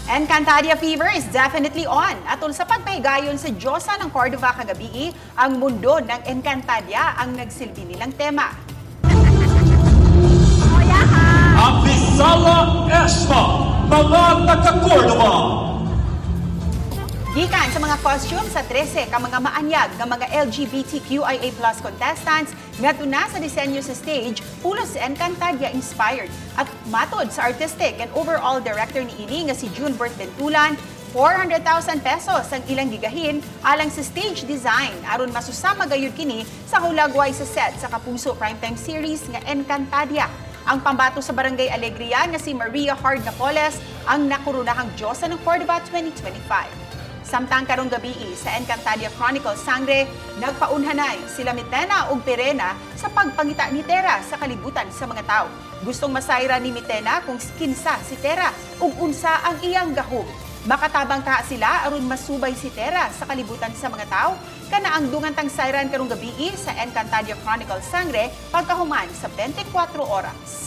Encantadia fever is definitely on. Atol sa pagpahigayon sa Diyosa ng Cordova kagabii, ang mundo ng Encantadia ang nagsilbi nilang tema. Apisala Esma, mga taga-Cordova! Gikan sa mga costume sa 13 ka mga maanyag nga mga LGBTQIA+ contestants ngadto na sa disenyo sa stage, pulos Encantadia inspired. At matod sa artistic and overall director ni ini nga si Junebert Bentulan, 400,000 pesos ang ilang gigahin alang sa stage design aron masusama gayud kini sa hulagway sa set sa Kapuso Primetime Series nga Encantadia. Ang pambato sa Barangay Alegria nga si Maria Hard Napoles ang nakoronahang Diyosa ng Cordova 2025. Samtang karong gabii sa Encantadia Chronicles Sangre, nagpaunhanay sila Mitena ug Perena sa pagpangita ni Tera sa kalibutan sa mga tao. Gustong masayra ni Mitena kung kinsa si Tera ug unsa ang iyang gahom. Makatabang ta sila aron masubay si Tera sa kalibutan sa mga tao? Kana ang dungantang sayran karong gabii sa Encantadia Chronicles Sangre pagkahuman sa 24 Oras.